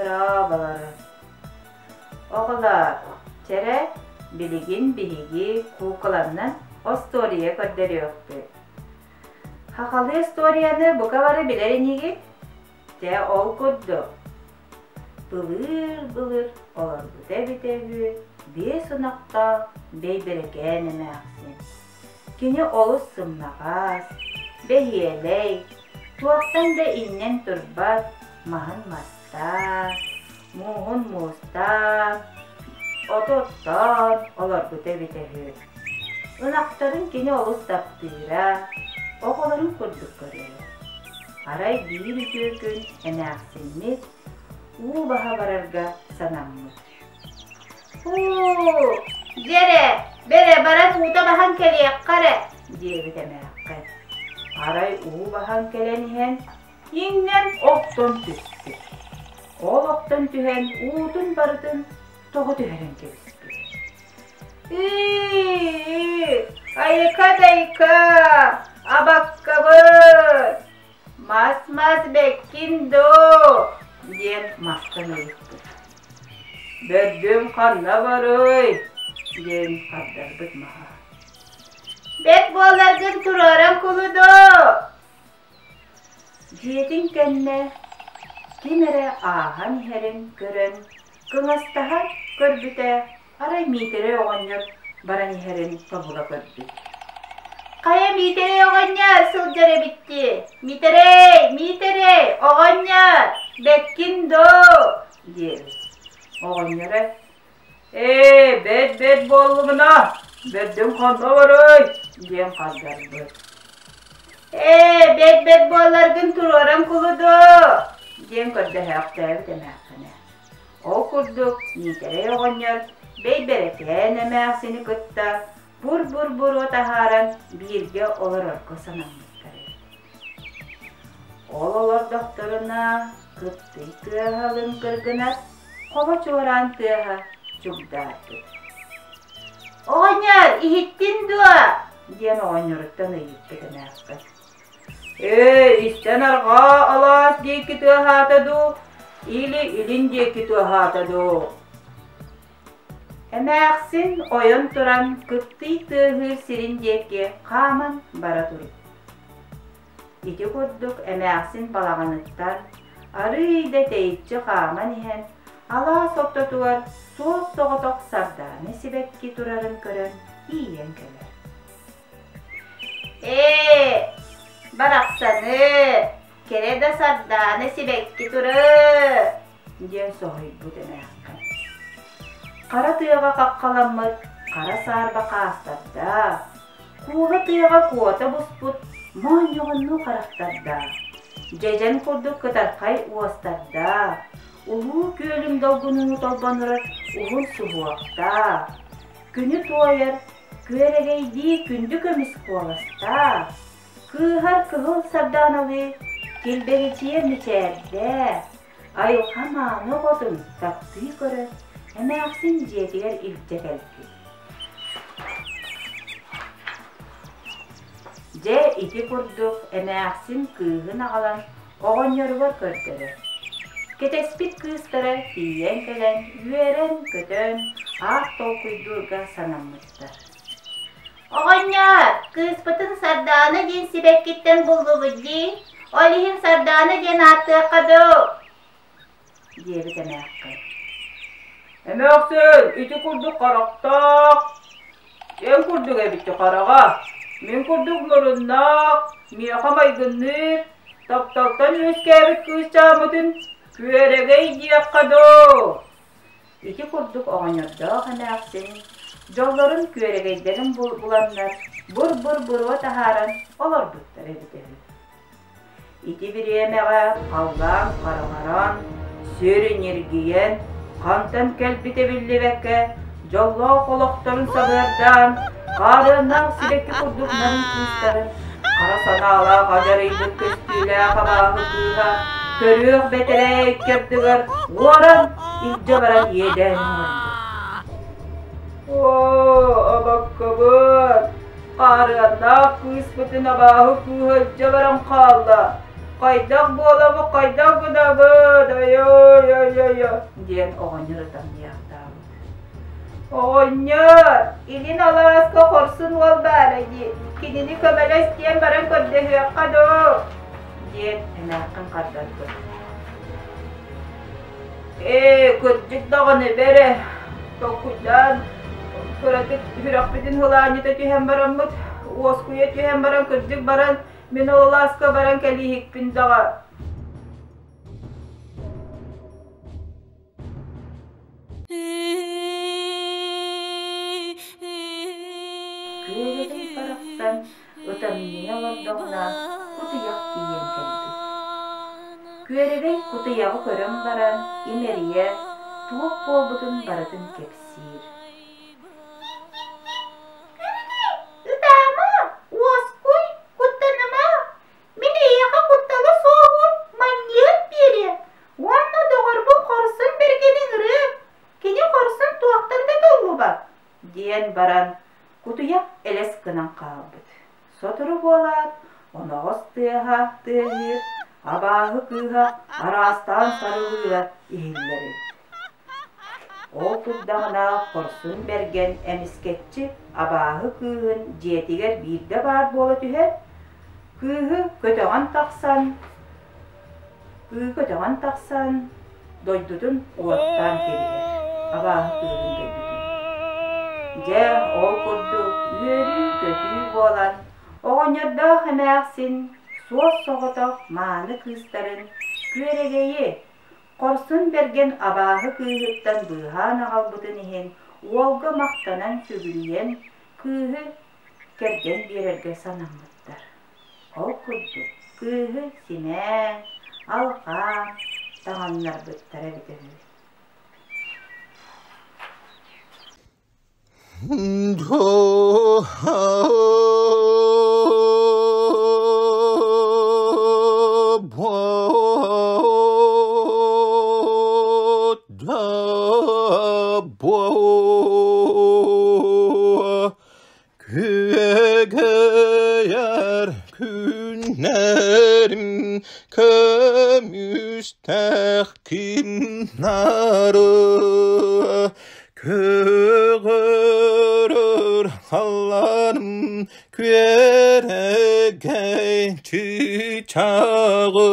Дорооболорун. Оҕолоор, чэрэ, билигин биһиги куукуланнан остуоруйа көрдөрүөхпүт. Хахалыы остуоруйаны бука бары билэр инигит? Дьэ, ол курдук. Былыыр-былыр олорбута эбитэ үһү биэс ынахтаах Бэйбэрэкээн эмээхсин. Кини олус сымнаҕас, бэһиэлэй, туохтан да иҥнэн турбат маһын мастаан, мууһун муустаан, оту оттоон олорбута эбитэ үһү. Ынахтарын кини олус таптыыра, оҕолорун курдук көрөрө. Арай биир үтүө күн эмээхсиммит уу баһа барарга санаммыт. «Һуу, дьэрэ, бэрэ баран уута баһан кэлиэххэ эрэ» диэбит эмээххин. Арай уу баһан кэлэн иһэн, иҥнэн охтон түспүт. Ол охтон түһэн уутун барытын тоҕо түһэрэн кэбиспит. «Ии, айыка-дайка, абаккабыт, Мас-мас бэккин доо диэн мастан ыйыппыт. Бэрдим ханна барый? диэн хардарбыт маһа. Бэт буоларгын туруоран кулу доо Дьиэтин кэннэ ким эрэ ааһан иһэрин көрөн кыҥастаһа көрбүтэ Арай Миитэрэй оҕонньор баран иһэрин тобула көрбүт. Хайа Миитэрэй оҕонньор сылдьар эбит дии. Миитэрэй, Миитэрэй, оҕонньор, бэккин доо диэбит. Оҕонньоро «Ээ, бэт-бэт буоллугуна, бэрдин ханна барый?» диэн хардарбыт. «Ээ, бэт-бэт буолларгын туруоран кулу доо» диэн көрдөһөөхтөөбүт эмээххинэ. Ол курдук Миитэрэй оҕонньор Бэйбэрэкээн эмээхсини кытта бур-бур буруо таһааран бииргэ олорорго санаммыттар эбит. Ол олордохторуна кыптый тыаһа лыҥкыр гынар, хобо чуораан тыаһа чугдаарбыт. «Оҕонньор, иһиттин дуо?» диэн оҕонньоруттан ыйыппыт эмээххин. Ээ, истэн арҕаа алаас диэки тыаһаата дуу, или илин диэки тыаһаата дуу? Эмээхсин ойон туран кыптый тыаһыыр сирин диэки хааман бара турбут. Ити курдук эмээхсин балаҕаныттан арыый да тэйиччи хааман иһэн, алаас ортотугар суос-соҕотох сардаана сибэкки турарын көрөн тиийэн кэлэр. Ээ, барахсаны, кэрэ да сардаана сибэкки турар диэн соһуйбут эмээххин. Хара тыаҕа хаххаламмыт хара саарба хаастардаах, куула тыаҕа куота буспут моонньоҕоннуу харахтардаах, дьэдьэн курдук кытархай уостардаах, улуу күөлүм долгунуу толбонурар уһун суһуохтаах, күнү туойар Күөрэгэйдии күндү көмүс куоластаах, кыыһар кыһыл сардааналыы килбэричийэр мичээрдээх, айылҕа мааны оҕотун таптыы көрөр эмээхсин дьиэтигэр илдьэ кэлбит. Дьэ ити курдук эмээхсин кыыһын аҕалан оҕонньоругар көрдөрөр. Кэтэспит кыыстара тиийэн кэлэн үөрэн-көтөн аах толкуйдуурга санаммыттар. Оҕонньоор, кыыспытын Сардаана диэн сибэккиттэн буллубут дии, ол иһин Сардаана диэн ааттыахха дуу диэбит эмээххин. Эмээхсин, ити курдук харахтаах, эн курдук эбит хараҕа, мин курдук муруннаах, миэхэ майгынныыр, тапталтан үөскээбит кыысчааммытын күөрэгэй диэххэ дуу. Ити курдук оҕонньордоох эмээхсин дьоллорун күөрэгэйдэрин буланнар бур-бур буруо таһааран олорбуттар эбитэ үһү. Ити бириэмэҕэ халлаан хараҥаран, сүр ньиргийэн, хантан кэлбитэ биллибэккэ, дьоллоох олохторун сабыардаан, хаарыаннаах сибэкки курдук нарын кыыстарын, хара санаалаах адьарыйбыт көстүүлээх абааһы кыыһа көрүөх бэтэрээ икки ардыгар уоран илдьэ баран иэдээн оҥорбут. Оо, абаккабыт! Хаарыаннаах кыыспытын абааһы кыыһа илдьэ баран хаалла. Хайдах буолабыт, хайдах гынабыт, ой-ой-ой-ой диэн оҕонньор ытамньыйахтаабыт. Оҕонньор, илин алааска хорсун уол баара дии, кинини көмөлөс диэн баран көрдөһүөххэ дуу, диэн эмээххин хардарбыт. Ээ, кырдьык даҕаны бэрэ, толкуйдаан кыратык сүрэхпитин һылаанньыта түһэн бараммыт, уоскуйа түһэн баран кырдьык баран мин ол алааска баран кэлииһикпин даҕа. Күөрэгэй барахсан ытамньыйа олордоҕуна кутуйах тиийэн кэлбит. Күөрэгэй кутуйаҕы көрөн баран имэрийэ туох буолбутун барытын кэпсиир. Күөрэгэй, ытаама, уоскуй, куттаныма, мин эйиэхэ куттала суоҕун манньыат биэриэм уонна доҕорбун хорсун бэргэни ыҥырыам, кини хорсун туохтан да толлубат диэн баран кутуйах элэс гынан хаалбыт. Сотору буолаат, оноҕос тыаһа тыаһыыр, абааһы кыыһа араастаан сарылыыра иһиллэр эбит. Ол турдаҕына Хорсун Бэргэн эмискэччи абааһы кыыһын дьиэтигэр биирдэ баар буола түһэр, кыыһы көтөҕөн тахсан Кыы көтөҕөн тахсан дойдутун уоттаан кэбиһэр, абааһы кыыһын дойдутун. Дьэ, ол курдук үөрүү-көтүү буолан, оҕонньордоох эмээхсин суос-соҕотох мааны кыыстарын Күөрэгэйи, Хорсун Бэргэн абааһы кыыһыттан быыһаан аҕалбытын иһин уолга махтанан сүгүрүйэн, кыыһы кэргэн биэрэргэ санаммыттар. Ол курдук кыыһы симээн, алҕаан таҥыннарбыттара эбитэ үһү. Күөгэйэр күннэрим көмүстээх кимнары Көҕөрөр халлааным күөрэгэй чыычааҕы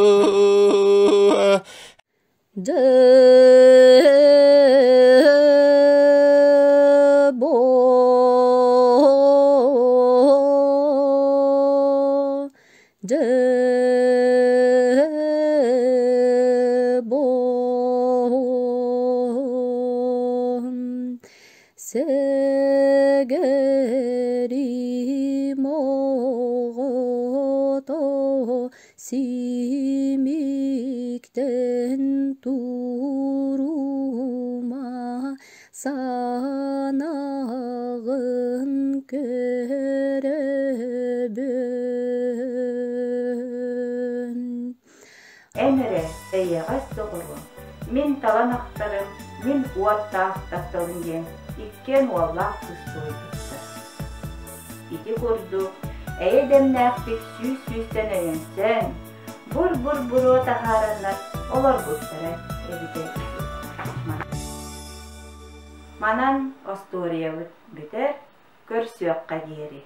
Сэгэрим оҕото Симиктэн турума санаҕын көрөбүн. Эн эрэ эйэҕэс доҕоруом, мин талан ахтарым, мин уоттаах тапталым диэн иккиэн уоллаах кыыс суруйбуттар. Ити курдук эйэ дэмнээхтик сүүс-сүүстэн өйөнсөн, бур-бур буруо таһаараннар олорбуттара эбитэ үһү. Манан остуоруйабыт бүтэр, көрсүөххэ диэри.